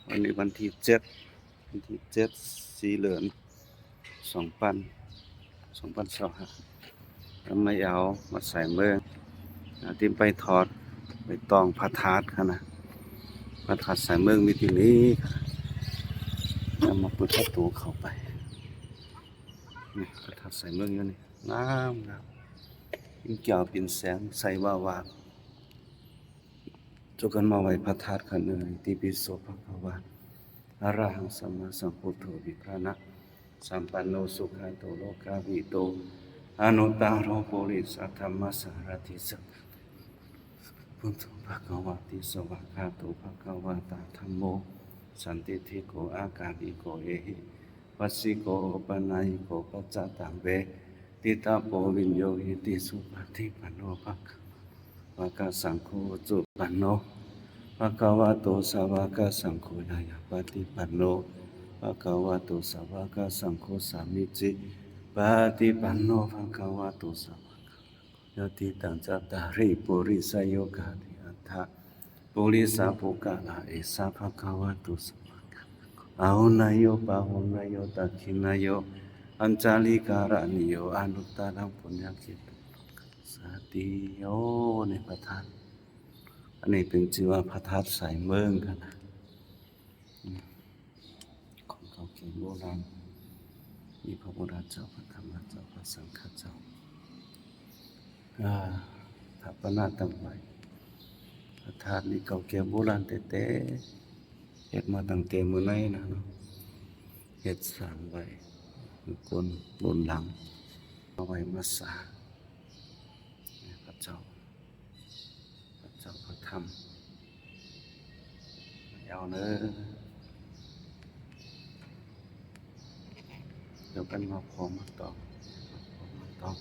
ວັນນີ້ວັນທີເຈັດ ວັນທີເຈັດ ສີ່ເດືອນ ສອງພັນ ສອງພັນຊາວຫ້າ ນຳມາເອົາມາໃສ່ເມືອງ ອາ ຕິມໄປຖອດ ໄປຕ້ອງພະທາດຫັ້ນນະ ພະທາດໃສ່ເມືອງມີທີ່ນີ້ ນຳມາເປີດປະຕູເຂົ້າໄປ ນີ້ ພະທາດໃສ່ເມືອງຢູ່ນີ້ ງາມໆ ເປັນແກ້ວເປັນແສງ ໃສວາວາ ຈົງກັນມາໄຫວ້ພະທາດຄັນເອີຍ ຕິປິໂສພະຄະວາ ອະລະຫັງສຳມາສຳພຸດໂທ ວິກຣະນະສຳປັນໂນ ສຸກຂະໂຕ ໂລກາວິທູ ອະນຸດຕາໂຣ ປຸລິສະທຳມະສາລະຖິ ສັກຂະໂຕ ພຸດໂທ ພະຄະວາຕິ ສະຫວາກຂາໂຕ ພະຄະວະຕາ ທຳໂມ ສັນທິທິໂກ ອາກາລິໂກ ເອຫິ ປັດສິໂກ ໂອປະນາຍິໂກ ປັດຈະຕັງ ເວທິຕະໂປ ວິນໂຍຫິຕິ ສຸປະຕິປັນໂນ ພະຄະວາ ສາວະກະສັງໂຄ ອຸຈຸປະນະໂນ ພະຄະວະໂຕ ສາວະກະສັງໂຄ ຍາຍາປະຕິປັນໂນ ພະຄະວະໂຕ ສາວະກະສັງໂຄ ສາມີຈິປະຕິປັນໂນ ພະຄະວະໂຕ ສາວະກະສັງໂຄ ຍະຕິຕັງ ຈັດຕາລິ ປຸລິສະຍຸການິ ອັດຖະ ປຸລິສະປຸກກະລາ ເອສະ ພະຄະວະໂຕ ສາວະກະສັງໂຄ ອາຫຸເນຍໂຍ ປາຫຸເນຍໂຍ ທັກຂິເນຍໂຍ ອັນຈາລິກາລະນີໂຍ ອະນຸດຕະລັງ ປຸນຍະກະຕັງ ສາຕິໂຍ ໃນພະທາດ ອັນນີ້ເປັນຊື່ວ່າພະທາດໃສ່ເມືອງຫັ້ນນະ ຂອງເກົ່າແກ່ໂບລານ ມີພະພຸດທະເຈົ້າ ພະທຳມະເຈົ້າ ພະສັງຄະເຈົ້າ ອາ ສະຖາປະນາຕັ້ງໄວ້. ພະທາດນີ້ເກົ່າແກ່ໂບລານແທ້ໆ ເຮັດມາຕັ້ງແຕ່ມື້ໃນນະເນາະ ເຮັດສ້າງໄວ້ ຄົນລຸ້ນຫຼັງ ເອົາໄວ້ມາສາ ພະເຈົ້າ ພະເຈົ້າພະທຳ ເອົາເດີ ເຈົ້າກັນມາຂໍມາຕອງ ຂໍມາຕອງ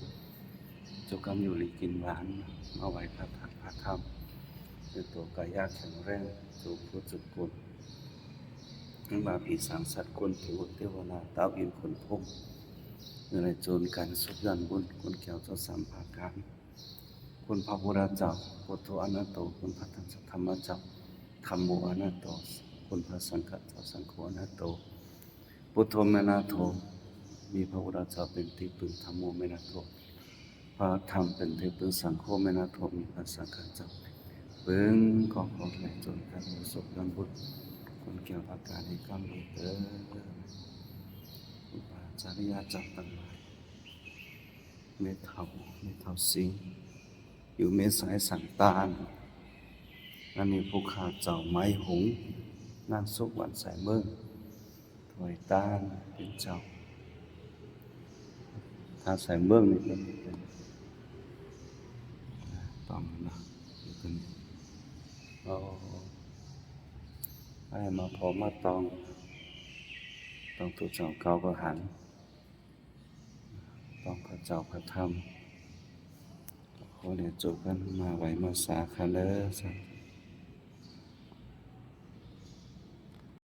ເຈົ້າກັນຢູ່ດີກິນຫວານ ມາໄຫວ້ພະທາດພະທຳ ໃຫ້ໂຕກາຍະແຂງແຮງ ສູ່ຜູ້ທຸກຄົນ ທັງບາບຜີສາງສັດຄົນ ເທວະເທວະດາ ທ້າວອິນຂົນພົມ ເພື່ອໃຫ້ໂຈນກັນສຸກຍ້ອນບຸນ ຄຸນແກ້ວເຈົ້າສາມປະການ ຄຸນພະພຸດທະເຈົ້າ ພຸດໂທອະນັດໂຕ ຄຸນພະທຳມະເຈົ້າ ທຳໂມອະນັດໂຕ ຄຸນພະສັງຄະເຈົ້າ ສັງໂຄອະນັດໂຕ ພຸດໂທເມລະໂທ ມີພະພຸດທະເຈົ້າເປັນທີ່ປຶງ ທຳໂມເມລະໂທ ພະທຳເປັນທີ່ປຶງ ສັງໂຄເມລະໂທ ມີພະສັງຄະເຈົ້າເປັນທີ່ປຶງ ຂໍ ຂໍໃຫ້ໂຈນກັນສຸກຍ້ອນບຸນ ຄຸນແກ້ວປະການໃຫ້ກຳເລີດເດີ ອຸປາຈາລິຍະເຈົ້າທັງຫຼາຍ ແມ່ເຖົ້າ ແມ່ເຖົ້າສິງ ຢູ່ແມ່ສາຍສັງຕານ ອັນນີ້ຜູ້ຂ້າເຈົ້າໄມຫົງ ນາງສຸກວັນສາຍເມືອງ ຖວາຍທານເປັນເຈົ້າ ທາດສາຍເມືອງນີ້ເປັນ ເປັນ ຕ້ອງນະ ເປັນ ໂອ້ ໃຫ້ມາພໍມາຕອງ ຕ້ອງໂຕເຈົ້າເກົ່າກໍຫັນ ຕ້ອງພະເຈົ້າພະທຳ ຂໍແດ່ໂຈກັນມາໄຫວ້ມາສາຄັນເດີ ສາ